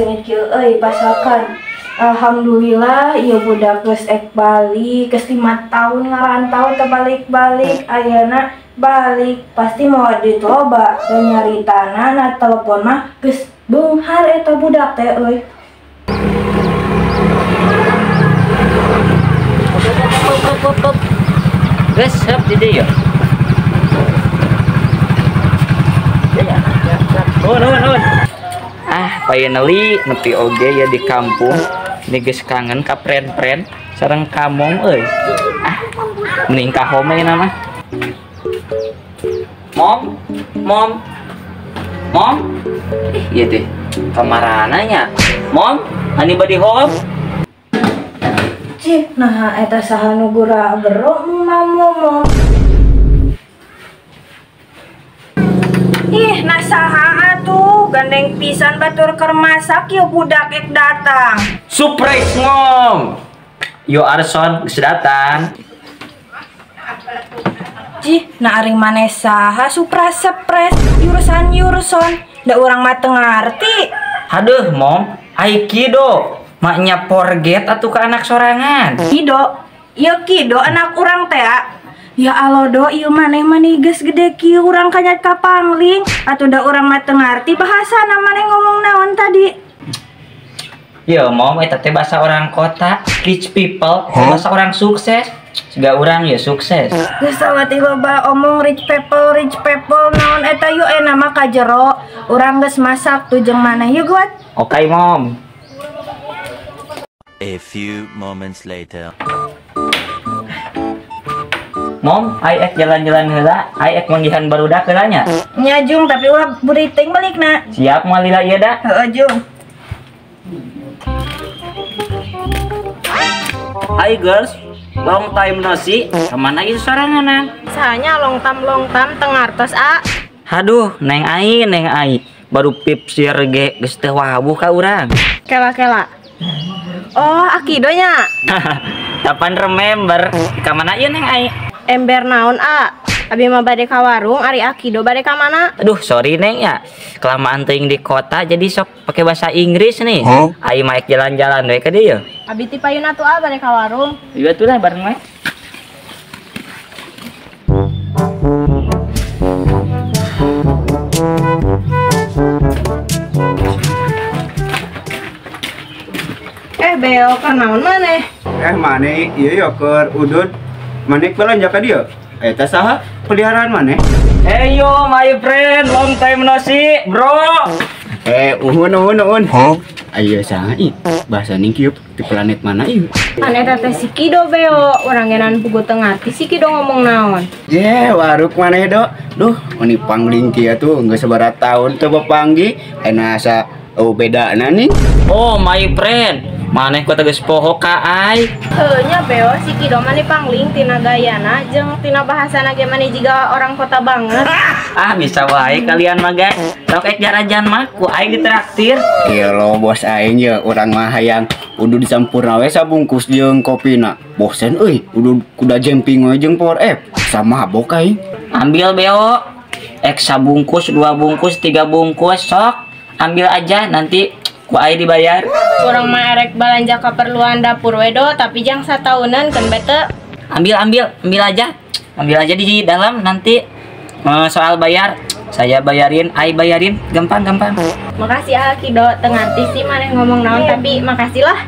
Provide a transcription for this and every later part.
seungit kieu euy pasakan. Alhamdulillah ieu budak geus ek balik, geus 5 tahun ngarantau teu balik-balik, ayeuna balik pasti mau duit loba dan nyaritana na telepon mah geus beunghar eta budak teh euy. Geus siap di dieu. Nuhun. Ah, finally nepi oge ya di kampung. Ini geus kangen ka pren-pren sareng kamong euy. Ah, mending ka home ieu mah. Mom, mom. Mom. Ih, ieu teh kamarana nya. Mom, anybody home? Cih, nah eta saha nu gura gero mom. Ih, nah saha atuh gandeng pisan batur keur masak ieu budak ek datang. Surprise, Mom. Yo Arson geus datang. Cih, nah ari maneh saha surprise surprise jurusan jurusan da urang mah teu ngarti. Haduh, Mom, aikido. Maknya forget atuh ka anak sorangan. Kido, ieu Kido anak urang teh. Ya Allah do, ieu maneh mani geus gede kieu urang kanyat ka pangling atuh da urang mah teu ngarti bahasana maneh ngomong naon tadi. Yo mom, eta teh bahasa orang kota, rich people, bahasa orang sukses. Siga urang ya sukses. Geus sawati loba omong rich people naon eta yuk nama ka jero. Urang geus masak tuh jeung maneh yuk guat. Oke, Mom. A few moments later. Mom, ai ek jalan-jalan heula, ai ek manggihan barudak heula nya. Nya jung, tapi ulah buriting balikna. Siap moal lila ieu da. Heeh, jung. Hai girls, long time no see. Kemana ieu soranganan? Sahanya long time teu ngartos a. Haduh, neng ai. Baru pipsir ge geus teu wawuh ka urang. Kela-kela. Oh, Akido nya. Kapan remember? Ka mana ieu neng ai? Ember naon a? Abi mah bade ka warung, ari Akido bade ka mana? Aduh, sorry neng ya. Kelamaan teuing di kota jadi sok pakai bahasa Inggris nih. Huh? Ai mah jalan-jalan we ka dieu. Abi ti payun atuh a bade ka warung. Iya atuh lah bareng we. Beo ka naon maneh? Maneh ieu yo keur udud. Maneh belanja ka dieu? Eta saha peliharaan maneh? Hey yo my friend, long time no see, bro. Uhun. Huh? Ayo saha ih? Bahasa ning kieu di planet mana ieu? Pan eta teh si Kido beo, urang genan pugu teu ngarti si Kido ngomong naon. Ye, waruk maneh do. Duh, meni pangling kieu tuh geus sabaraha taun teu papanggih. Ena asa bedana nih. Oh my friend, maneh kok geus poho ka ai. Heuh nya beo si Kido mah pangling tina gayana jeung tina bahasana ge mani jiga orang kota banget. Ah bisa wae kalian mah guys. Sok ek jarajan mah ku aing ditraktir. Ieu lo bos aing ye urang mah hayang udud sampurna we sabungkus jeung kopina. Bosen euy udud kuda jemping we jeung Power F. Sama mabok aing. Ambil beo. Ek sabungkus, 2 bungkus, 3 bungkus sok. Ambil aja nanti ku aing dibayar. Urang mah erek balanja keperluan dapur we do, tapi jang sataunan kan bete. Ambil aja. Ambil aja di dalam nanti soal bayar saya bayarin, ai bayarin, gampang. Makasih ah Kido, teu ngarti sih maneh ngomong naon tapi makasih lah.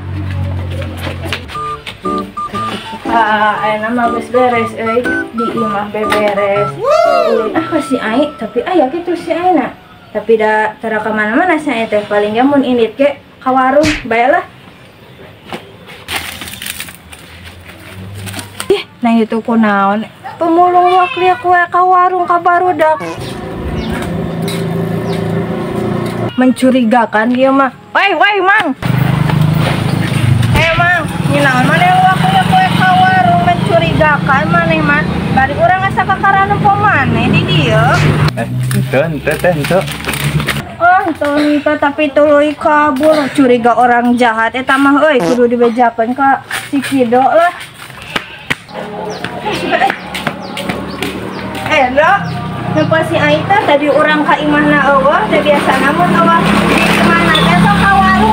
Ah, ayeuna mah geus beres euy, di imah beberes. Ulun ah ka si ai, tapi aya kitu si aina. Tapi da tara ka mana-mana saya teh paling ge mun indit ge ka warung bae lah. Ih, nah itu kunaon? Pemulung wakliak we ka warung ka barudak. Mencurigakan ieu mah. Woi, Mang. Mang, ninaon maneh wakliak we ka warung mencurigakan maneh mah. Bari urang asa kakara nempo maneh di dieu. Ente. Oh, ente tapi tuluy kabur curiga orang jahat eta mah euy kudu dibejakeun ka si Kido lah. Dok, nempo si Aita tadi urang ka imahna eueuh teh biasana mun eueuh di imahna teh sok ka warung.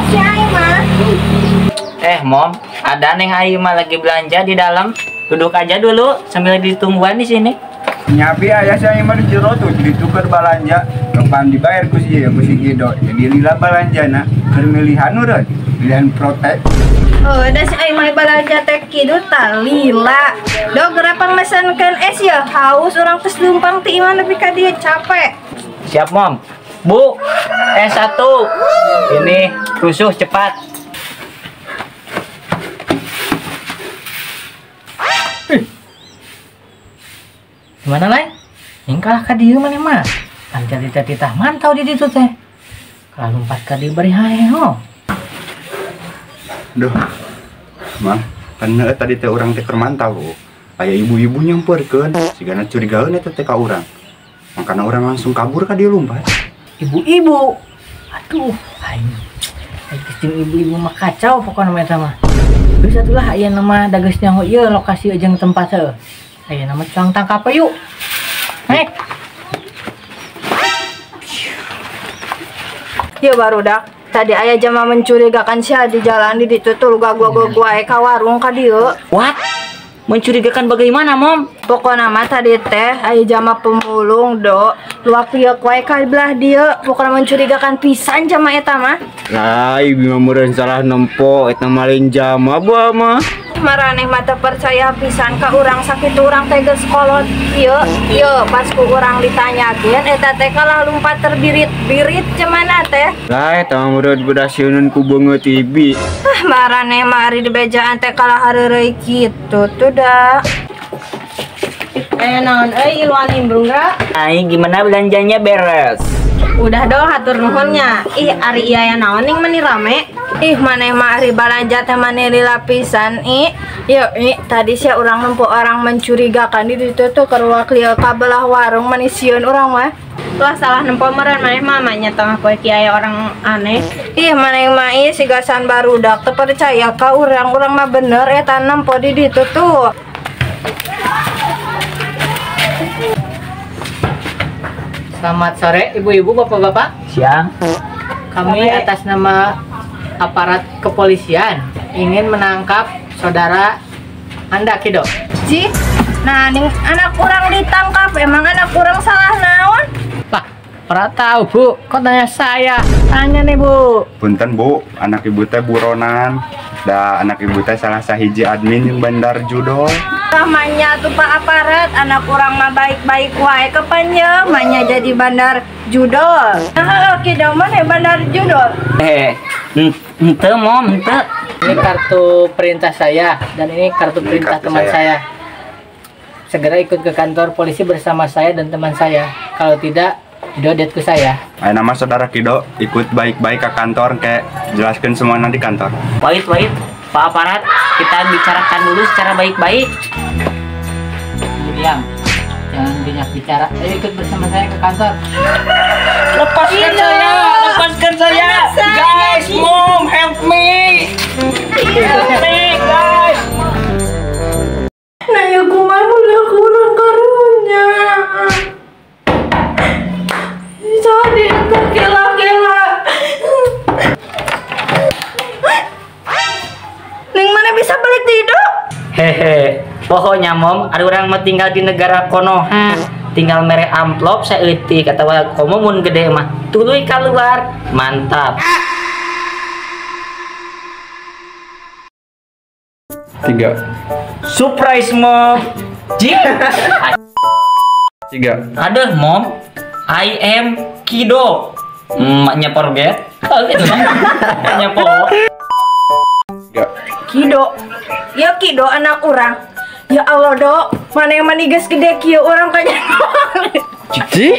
Mom, ada Neng Ayu mah lagi belanja di dalam. Duduk aja dulu sambil ditungguan di sini. Nyapi ayah saya mah di jero tuh jadi tuker balanja. Kapan dibayar ku si ieu ku si Kido. Jadi lila balanjana keur milihan urang, pilihan protek. Oh, da si Ayu mah balanja teh kitu tah lila. Dog gerapang mesenkeun es ya, haus urang geus leumpang ti imah nepi ka dieu capek. Siap, Mom. Bu, es 1. Ini rusuh cepat. Gimana lain? Yang kalah ka dieu maneh mah. Lancar titah mantau di ditu teh. Kalah lompat ka dieu bari hae ho. Duh. Mang, kan tadi teh urang teh keur mantau. Aya ibu-ibu nyamperkeun, sigana curigaeun eta teh ka urang. Makana urang langsung kabur ka dieu lompat. Ibu-ibu. Aduh, aing. Aing ibu-ibu mah kacau pokona mah eta mah. Geus atulah aya nama dageus nyaho ieu lokasi jeung tempat heuh. Ayo nama cuang tangkap yuk. Naik. Ya barudak. Tadi ayah jama mencurigakan sia di jalan di ditu tuh gua ka warung ka dieu. What? Mencurigakan bagaimana, Mom? Pokona mah tadi teh aya jama pemulung do. Luak ieu wae ka belah dieu. Pokona mencurigakan pisan jama eta mah. Lah, ieu mah meureun salah nempo eta maling jama buah mah. Maraneh mata percaya pisan ka urang sakitu urang teh geus kolot ieu. Ieu pas ku urang ditanyakeun eta teh kalah lumpat terbirit-birit cemana teh. Lah eta mah meureun budak sieuneun ku beungeut ibi. Ah maraneh mah ari dibejaan teh kalah hareureuy kitu tuh da. Aya naon euy iluan imbrung ra? Ai gimana belanjanya beres? Udah dong hatur nuhunnya. Ih ari ieu aya naon ning meni rame? Ih maneh mah ari balanja teh maneh lila pisan ih. Yeuh ih tadi sia urang nempo orang mencurigakan di ditu tuh keruak lieu ka belah warung mani sieun urang mah. Lah salah nempo meureun maneh mah manya tengah poe kieu aya orang aneh. Ih maneh mah ih sigasan barudak teu percaya ka urang, urang mah bener eta nempo di ditu tuh. Selamat sore ibu-ibu, bapak-bapak. Siang. Kami atas nama aparat kepolisian ingin menangkap saudara Anda Kido. Ji, nah ning anak kurang ditangkap, emang anak kurang salah naon? Lah, pernah tahu Bu, kok tanya saya? Tanya nih Bu. Punten Bu, anak ibu teh buronan. Da anak ibu teh salah sahiji admin yang bandar judol. Namanya tuh Pak aparat, anak kurang mah baik-baik wae kepanjang, manya jadi bandar judol. Nah, Kido mana bandar judol? Ente Mom, ente. Ini kartu perintah saya dan ini kartu perintah teman saya. Segera ikut ke kantor polisi bersama saya dan teman saya. Kalau tidak, Kido det ke saya. Ayo nama saudara Kido, ikut baik-baik ke kantor kayak jelaskan semua nanti kantor. Wait, wait. Pak aparat, kita bicarakan dulu secara baik-baik. Diam, jangan banyak bicara. Ayo ikut bersama saya ke kantor. Lepaskan saya, lepaskan saya. Guys, Mom, help me. Help me, guys. Nah, ya kumaha udah kurang karunya. Sorry, kela-kela. Neng mana bisa balik tidur? Hehe, pokoknya Mom, ada orang mah tinggal di negara Konoha, tinggal mere amplop saeutik atawa komo mun gede mah tuluy keluar. Mantap. 3. Surprise Mom. Jing. 3. Aduh Mom, I am Kido. Maknya forget. Oh gitu kan. Maknya po. Kido. Ya Kido anak urang. Ya Allah dok, mana yang manigas gede kieu urang kayaknya. Cih.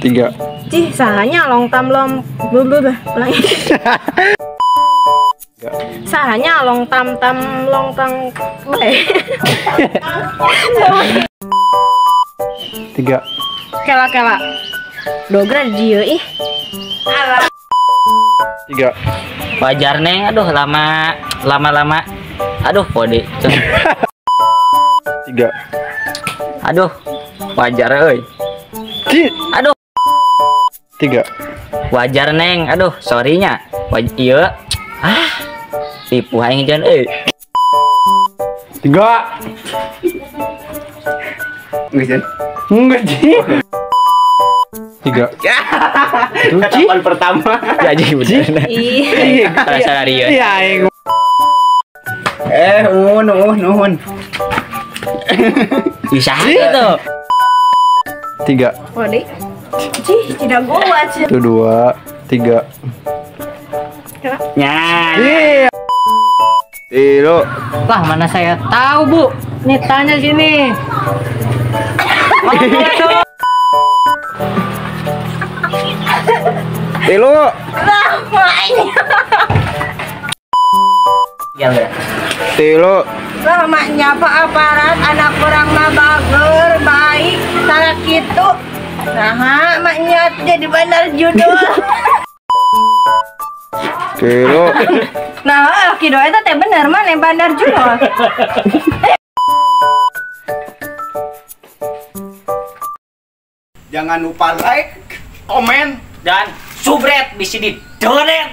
3. Cih, sahanya long tam lom blub ulangi. Sahanya long tam tam long tang. 3. Kela kela. Dogra dieu ih. Alah. 3. Wajar Neng, aduh lama lama. Aduh pode. 3. Aduh, wajar euy. Aduh. 3. Wajar Neng, aduh sorry nya. Iya. Ah. Tipu aing jangan euy. 3. Geus. Enggak, Ji. 3. Tatapan pertama. Ya jadi bener. Ih. Salah dia. Iya, aing. Nuhun, nuhun, nuhun. Bisa gitu. 3. Waduh. Cih, tidak gua cih. 1, 2, 3. Nya. Iya. 3. Wah, mana saya tahu, Bu. Nih tanya sini. 3. Lah, maknya. Ya udah. 3. Lah, maknya pak aparat anak orang mah bager, baik, salah gitu. Nah, maknya jadi bandar judul. 3. Nah, laki doa itu teh bener mana bandar judul. Jangan lupa like, komen, dan subscribe di sini. Donet.